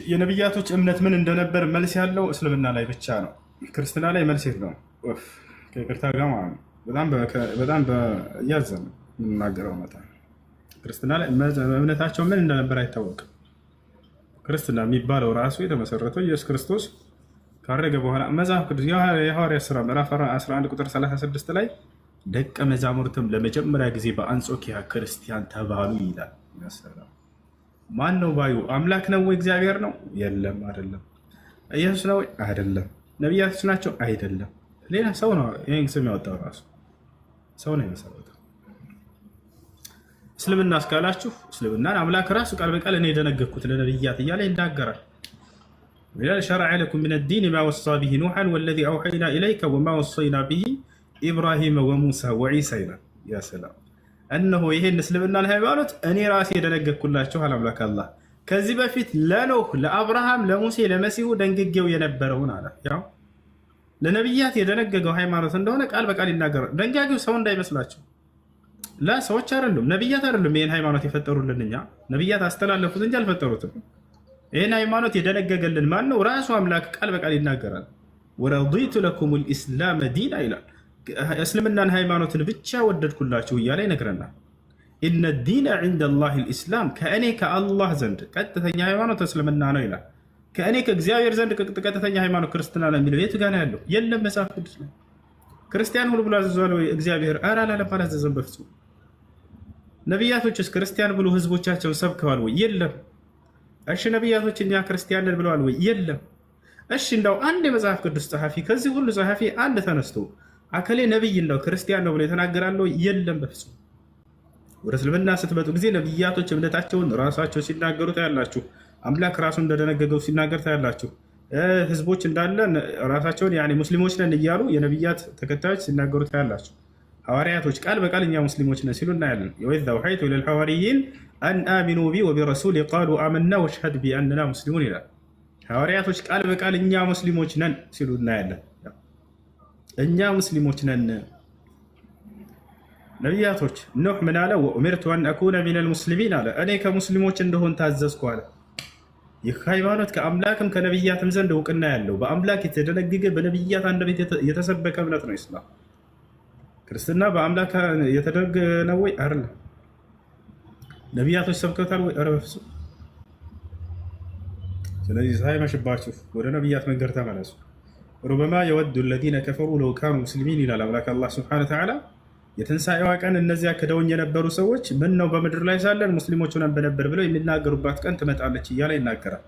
የነቢያቶች እምነት ምን እንደነበር መልስ ያለው እስልምና ላይ ብቻ ነው። ክርስትና ላይ መልስ የለውም። ኡፍ፣ ከይቅርታ ጋር ማለት ነው። በጣም እያዘን የምናገረው መጣ። ክርስትና ላይ እምነታቸው ምን እንደነበር አይታወቅም። ክርስትና የሚባለው ራሱ የተመሰረተው ኢየሱስ ክርስቶስ ካረገ በኋላ፣ መጽሐፍ ቅዱስ የሐዋርያት ሥራ ምዕራፍ 11 ቁጥር 36 ላይ ደቀ መዛሙርትም ለመጀመሪያ ጊዜ በአንጾኪያ ክርስቲያን ተባሉ ይላል። ማን ነው ባዩ? አምላክ ነው ወይ? እግዚአብሔር ነው? የለም፣ አይደለም። ኢየሱስ ነው? አይደለም። ነቢያቶች ናቸው? አይደለም። ሌላ ሰው ነው ይህን ስም ያወጣው፣ ራሱ ሰው ነው የመሰረተው። እስልምና እስካላችሁ እስልምናን አምላክ ራሱ ቃል በቃል እኔ የደነገግኩት ለነቢያት እያለ ይናገራል። ይላል شرع لكم من الدين ما وصى به نوحا والذي أوحينا إليك وما وصينا به إبراهيم وموسى وعيسى ይላል። يا سلام! እነሆ ይሄን እስልምናን ሃይማኖት እኔ ራሴ የደነገግኩላችሁ አለ አምላክ አላህ። ከዚህ በፊት ለኖህ፣ ለአብርሃም፣ ለሙሴ፣ ለመሲሁ ደንግጌው የነበረውን አለ። ያው ለነቢያት የደነገገው ሃይማኖት እንደሆነ ቃል በቃል ይናገራል። ደንጋጊው ሰው እንዳይመስላቸው ለሰዎች አይደሉም፣ ነቢያት አይደሉም። ይህን ሃይማኖት የፈጠሩልን እኛ ነቢያት አስተላለፉት እንጂ አልፈጠሩትም። ይህን ሃይማኖት የደነገገልን ማን ነው? ራሱ አምላክ ቃል በቃል ይናገራል። ورضيت لكم الإسلام دينا ይላል። እስልምናን ሃይማኖትን ብቻ ወደድኩላችሁ እያለ ይነግረናል። إن الدين عند الله الإسلام፣ ከእኔ ከአላህ ዘንድ ቀጥተኛ ሃይማኖት እስልምና ነው ይላል። ከእኔ ከእግዚአብሔር ዘንድ ቀጥተኛ ሃይማኖት ክርስትና ነው የሚለው የቱ ጋር ነው ያለው? የለም፣ መጽሐፍ ቅዱስ ላይ። ክርስቲያን ሁኑ ብሎ አዘዟል ወይ እግዚአብሔር? ኧረ አላለም፣ አላዘዘም በፍጹም። ነቢያቶችስ ክርስቲያን ብሎ ህዝቦቻቸውን ሰብከዋል ወይ? የለም። እሺ፣ ነቢያቶች እኛ ክርስቲያን ነን ብለዋል ወይ? የለም። እሺ፣ እንደው አንድ የመጽሐፍ ቅዱስ ጸሐፊ፣ ከዚህ ሁሉ ጸሐፊ አንድ ተነስቶ አከሌ ነቢይ ነው ክርስቲያን ነው ብሎ የተናገራለ ወይ? የለም በፍጹም። ወደ እስልምና ስትመጡ ጊዜ ነቢያቶች እምነታቸውን ራሳቸው ሲናገሩ ታያላችሁ። አምላክ ራሱ እንደደነገገው ሲናገር ታያላችሁ። ህዝቦች እንዳለ ራሳቸውን ያኔ ሙስሊሞች ነን እያሉ የነቢያት ተከታዮች ሲናገሩ ታያላችሁ። ሐዋርያቶች ቃል በቃል እኛ ሙስሊሞች ነን ሲሉ እናያለን። وإذ أوحيت إلى الحواريين أن آمنوا بي وبرسولي قالوا آمنا واشهد بأننا مسلمون ይላል። ሐዋርያቶች ቃል በቃል እኛ ሙስሊሞች ነን ሲሉ እናያለን። እኛ ሙስሊሞች ነን። ነቢያቶች፣ ኑሕ ምን አለ? وأمرت أن أكون من المسلمين አለ። እኔ ከሙስሊሞች እንደሆን ታዘዝኩ አለ። ይህ ሃይማኖት ከአምላክም ከነቢያትም ዘንድ እውቅና ያለው፣ በአምላክ የተደነገገ፣ በነቢያት አንደበት የተሰበከ እምነት ነው ኢስላም። ክርስትና በአምላክ የተደነገገ ነው ወይ? አይደለም። ነቢያቶች ሰብከውታል ወይ? ኧረ በፍፁም። ስለዚህ ሳይመሽባችሁ ወደ ነቢያት መንገድ ተመለሱ። ربما يود الذين كفروا لو كانوا مسلمين ይላል አምላክ አላህ سبحانه وتعالى። የትንሣኤዋ ቀን እነዚያ ክደውኝ የነበሩ ሰዎች ምን ነው በምድር ላይ ሳለን ሙስሊሞች ሆነን በነበር ብለው የሚናገሩባት ቀን ትመጣለች እያለ ይናገራል።